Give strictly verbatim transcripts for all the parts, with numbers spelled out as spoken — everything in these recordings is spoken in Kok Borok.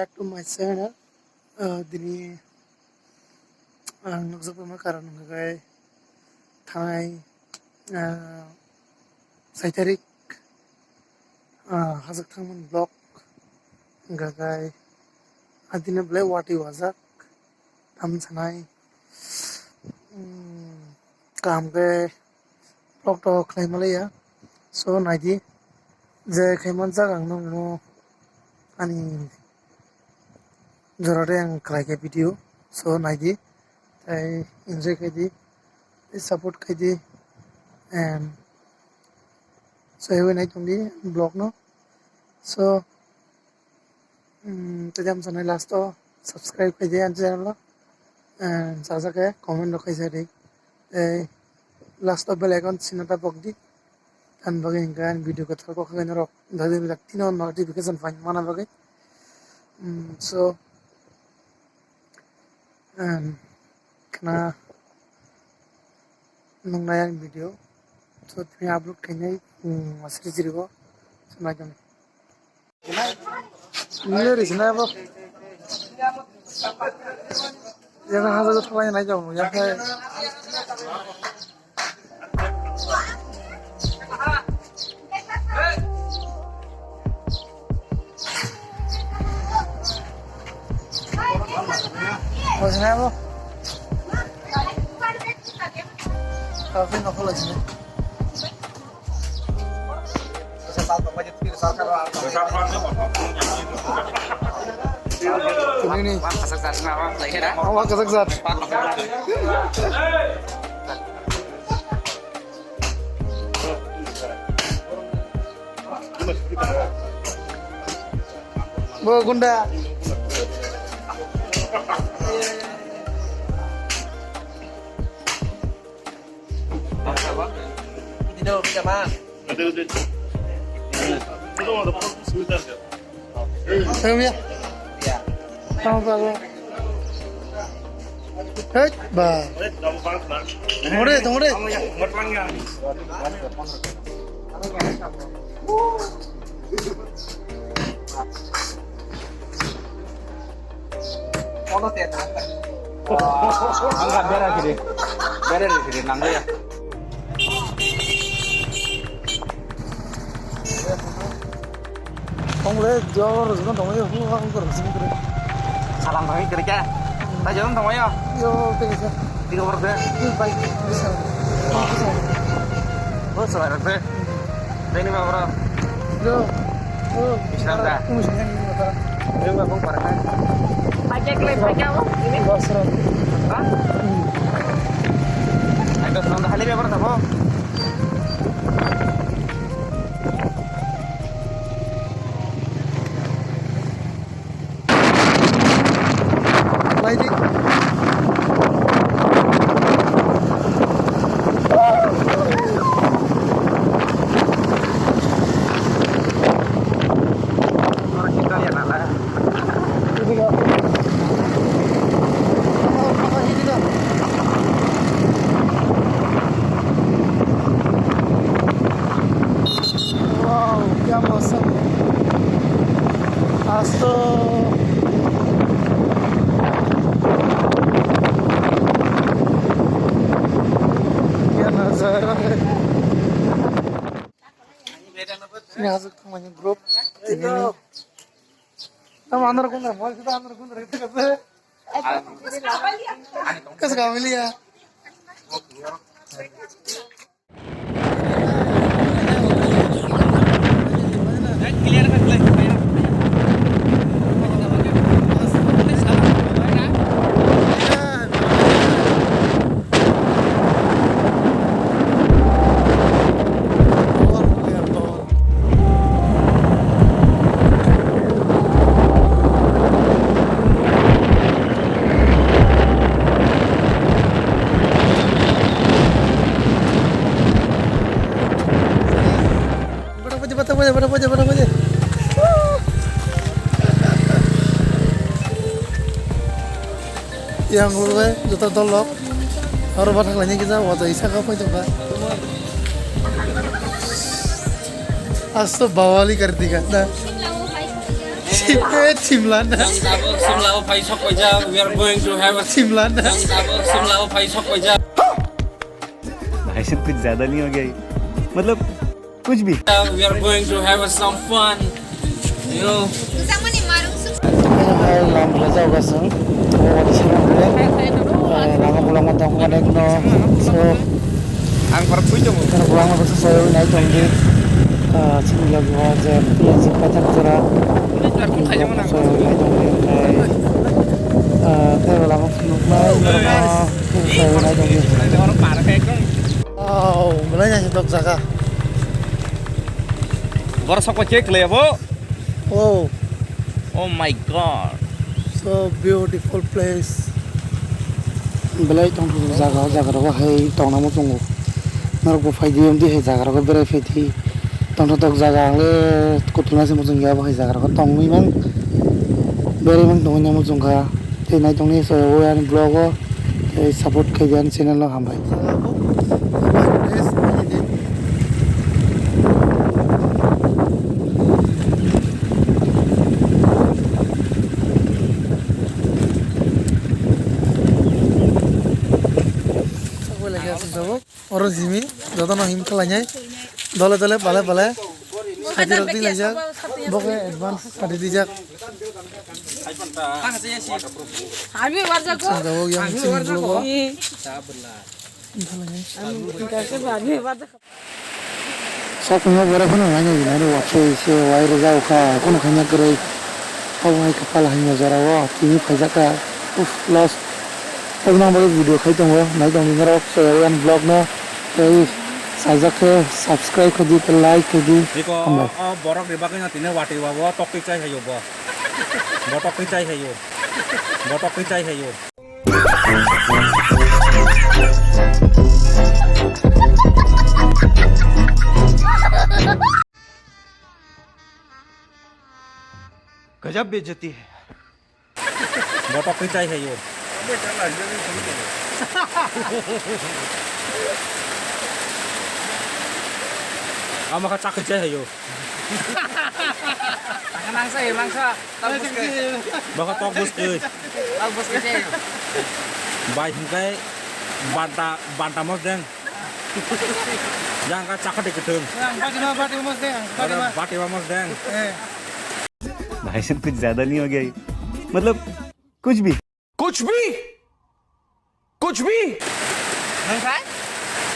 Back to my channel. Uh, dini ang nukjak tongma karon hwnkhe thanai, uh, sai tarik, uh, hajak thangmani vlog hwnkhe adini belai watwi wajak. Tam sanai, um, kaham khe vlog to khlai ma liya. So, naidi, je khai manjak ang nokno ani jora de ang khlai khe video. So, naidi, tei enjoy khai di, tei support khai di, and so, hewi nai tong di vlog no. So, um, tei jam sanai last o subscribe khai di ani channel o. And sajak khe comment rok khai di. Tei last o bell icon sinata pok di. Tan bagwi hwnkhe ani video kwthar kok khainai rok dagdagni dak tino notification phaimana bagwi. Um, so, um, khna nungnai ani video. So, tini upload khainai, um, asri jirigo. So, naitong. Nile ri sinai bo. Yang hajar tu lain aja mu, yang hai. Bo sinai bo. Kafe no khola sinai. Ini nih. Awak kasak zat. Bo gunda. Dino, bisa, Bang? Ada, ada. Itu ada proses militer, ya? Tahu ya? Iya. Tahu, Pak. Hei, Bang. Eh, gampang, Bang. Tunggu deh, tunggu deh. Gampang, ya. Angka bera kiri, bera kiri nangya. Tongle jor jor tongle hu ha hu kor sini kiri. Salam bhai kiri kya? Ta jor tongle yo. Yo kiri sa. Tiga berapa? Ini baik. Bisa. Bisa. Oh, sabar. Thank you, bro. Yo. Oh. Islam ta? Kung sini ni mata. Yo, bro, para kan. Pakai klep pakai apa? Ini? Basra. Hah? Hmm. Ada senang dah halim ya, bro, apa? Laidi. Wow, क्या मौसम है आज तो। क्या नज़ारा है। Ini hasil temannya grup ini. Tamo andar kundar, mau kita andar kundar kita kata. Kas kabilia. Yang gue joto dolok aro bathang lainai kisa watai saka phai tongkha. Asto bawali kar dikha na. Simla. Simla o phai sok paijak. We are going to have a Simla. Simla o phai sok paijak. भाई साहब, कुछ ज्यादा नहीं हो गया ये? मतलब, कुछ भी। We are going to have some fun. Yo. Hai, lam bela jao gasang. Oh, wadi sini. Eh, lama pulang mantap kemana no. So, ang baru puji dong. Karena pulang mantap sesuai naik tongdi. Eh, sini lagi wajar. Iya, cepat tak jera. Sesuai naik tongdi. Eh, terus lama pulang mantap. Wow, belai nang dok jaga. Borok sok pai khe khlai abo. Oh. Oh my God. So beautiful place. Belai tongthok jaga, o jaga rogo hai tongna muchungo. Norok bo phai di, omdi hai jaga rogo berai phai di. Tongthok jaga ang le kuthulna se muchung ya, bo hai jaga rogo tongwi mang. Berai mang tongwi na muchung kha. Tei naitongni soyabo ani vlog o, tei support khaidi ani channel no, hambai. Oro jimi, jotono him khlainai. Dole dole, bale bale. Sadi rok di laijak. Bo khe advance sadi dijak. Sangga bo yang chini vlog o. Sok no bora phano nai nai nai wa khe se wai rwjak kha, kheno khaina kwrwi. Abo hai kwpal hamya jora o tini phaijak kha. Uff, lost. Tabuk nang bagwi video khai tongo, nai tongdi norok, so, ani vlog no tei sajak khe subscribe khaidi, tei like khaidi. Biko, hambai. O, o borok ni bagwi no tini watwi wa bo, tok twi chai hayo bo. Bo tok twi chai hayo. Bo tok twi chai hayo. गजब बेइज्जती है। Botok khe chai hayo. Ama kha chakhe chai hayo. Mangsa ya, mangsa. Baka tok bus khe. Tok bus khe chai hayo. Bai hingkai banta, banta mos deng. Yang ka chakha de kethung. Yang bati ma, bati ma mos deng, bati ma. Bati ma mos deng. Eh. भाई साहब, कुछ ज्यादा नहीं हो गया ये? मतलब, कुछ भी। कुछ भी? कुछ भी?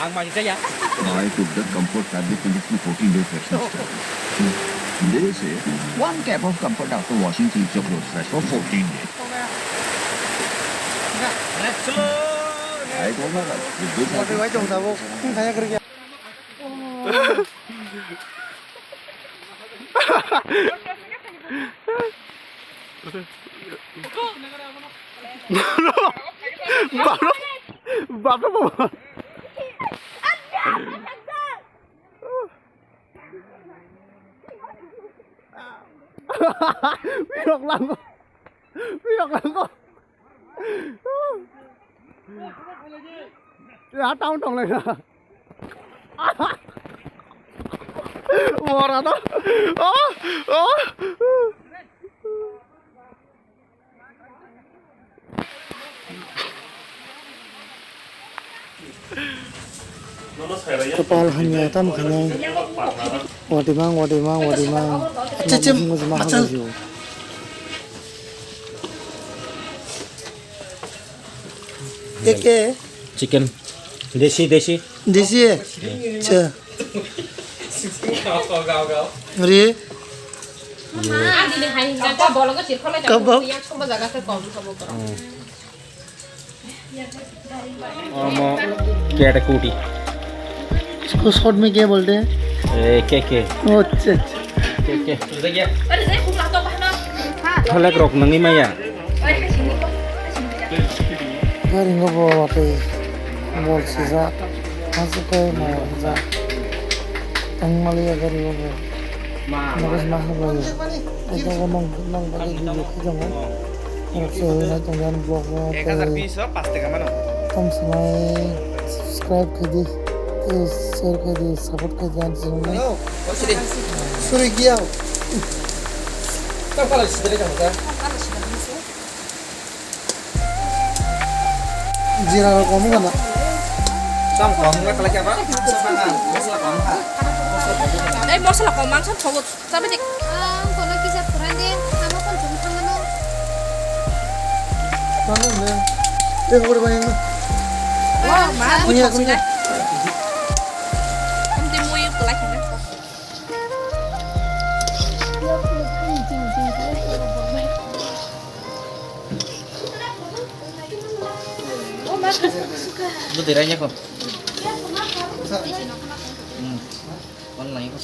Ang mai kaya. I took the Comfort fabric conditioner fourteen day freshness test. They say one cap of Comfort after washing keeps your clothes fresh for fourteen days. I told her that with this I can Bapro, bapro, bapro. Pirok langko. Pirok langko. Ya, town tong lai na. Mora to. Oh, oh. Kapal hamya tamo khainai. Watimang, watimang, watimang. Acha, chem, mujima machal. Eke. Chicken. Desi, desi. Desi. Cha. Re. Kabab. Omo kete kuti. इसको शॉर्ट में क्या बोलते हैं? ए, के के। ओ, अच्छा, अच्छा। के के। Tholek rok nangni maya. Gari ngo bo watwi bol sijak. Hansuk khe mo hwnjak. Tangmaliya gari o bo. Nokos ma habai. Eko bo nong, nong bagwi video khe tongo. Norok se hwnwi nai tongya ani vlog o tei. Ek hazar piece o paanch taka mano. Tamo swmai subscribe khaidi, tei share khaidi, support khaidi ani channel no. Suri giyao. Tang pala sibere kang ka. Jira rok komo kana. Tang komo ka kala kya ba? Mosla komo ka. Eh, mosla komo, mangsa thogo. Sabe dik. Ang kono kisa phuran de, amo kon jum thangano. Thangano de. Eh, hore bai. Oh, ma, mu Kunya, thok kunya. Sila. Ang di mu yung kulai kena. Bwtwi rainai kho. Hmm. Online kho.